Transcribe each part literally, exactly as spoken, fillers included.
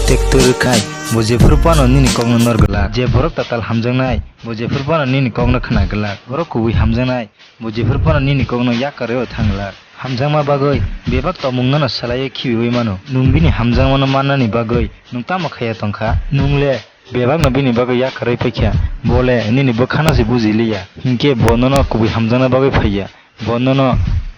Tekto rwkhai, bo jephuru phano nini kokno nor glak. Je borok tatal hamjaknai, bo jephuru phano nini kokno khna glak. Borok kubui hamjaknai, bo jephuru phano nini kokno yakarwi o thang glak. Hamjakma bagwi bebak tongmungno no swlaiwi khibiui mano. Nwng bini hamjakmano mannani bagwi nwng tamo khaiya tongkha? Nwng le bebakno bini bagwi yakarwi paikha. Bo le nini bwkhano se buji liya. Hinkhe bo nono kubui hamjakna bagwi phaiya. Bo nono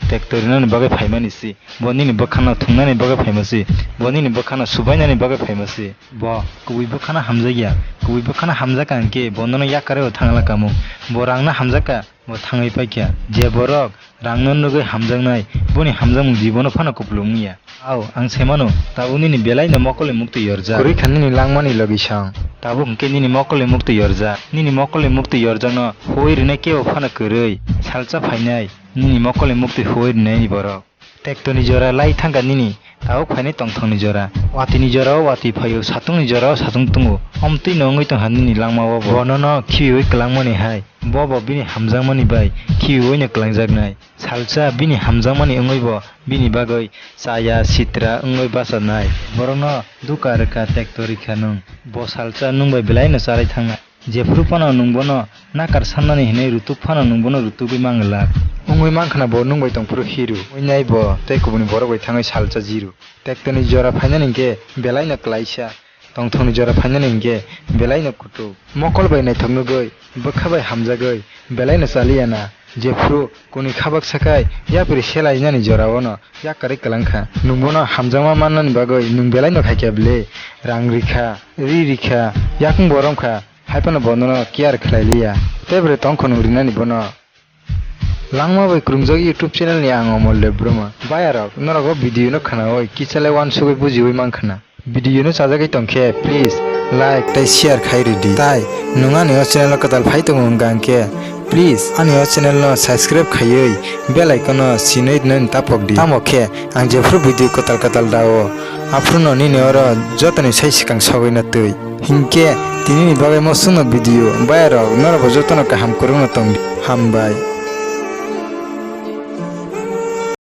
tekto rinani bagwi phaimani si. Bo nini bwkhano thungnani bagwi phaima si. Bo nini bwkhano subainani bagwi phaima si. Bo kubui bwkhano hamjakya. Kubui bwkhano hamjakha hinkhe bo nono yakarwi o thangla kamung. Bo rangno hamjakha, bo thangwi paikha. Je borok rangno nugwi hamjaknai, boni hamjakmung jibono phano kupulung wngya. Au, ang sai mano, tabuk nini belaino mokolni muktwi yorjak. Kwrwi kha nini langmani logisong. Tabuk hinkhe nini mokolni muktwi yorjak. Nini mokolni muktwi yorjakno huwi rwnai kebo phano kwrwi. Salsa phainai, nini mokolni muktwi huwi rwnaini borok. Tektoni jora lai thangkha nini, tabuk phainai tongthokni jora. Watini jorao wati phaio, satungni jorao satung tungo. Omtwino wngwi tongkha nini langmao bo. Bonono khibiui kwlangmani hai. Bo bo bini hamjakmani bai khibiuino kwlangjaknai. Salsa bini hamjakmani wngwi bo bini bagwi chaya sitra wngwi bachanai. Borokno duka rwkha, tekto rikha nwng. Bo salsa nwng bai belaino chalai thangnai. Jephuru phano nwng bono nakar sannani hinwi rutuk phano nwng bono rutugwi manglak. Wngwi mankha na bo nwng bai tongphuru hero. Wngnai bo tei kubuni borok bai thangwi salsa zero. Tektoni jora phainani hinkhe belaino klaisa. Tongthokni jora phainani hinkhe belaino kutuk. Mokol bai naithok nugwi, bwkha bai hamjagwi, belaino chaliya na. Jephuru kuni khabak sakhai yapri selainani jorao no yakarwi kwlangkha. Nwng bono hamjakma mannani bagwi nwng belaino khaikha bile. Rang rikha, ri rikha, yakung bo romkha, hai phano bonono care khlai liya. Tebre tongkho nwng rinani bono. Langma bai kwrwngjak YouTube channel ni ang Omol Debbarma. Bayarok, norok o video no khnaui kisa le uansugui bujiui mankha na. Video no chajagwi tongkhe, please like tei share khai rwdi. Tai nwng ani o channel o kwtal phai tongo wngkha hwnkhe, please ani o channel no subscribe khaiwi bell icon no sinwi nani tapok di. Tamo khe ang jephuru video kwtal kwtal dao, aphuru no nini oro jotoni sai swkang sogwi na twi. Hinkhe tini ni bagwi mo chwngno video, bayarok norok bo jotono kaham kwrwngno tong di. Hambai.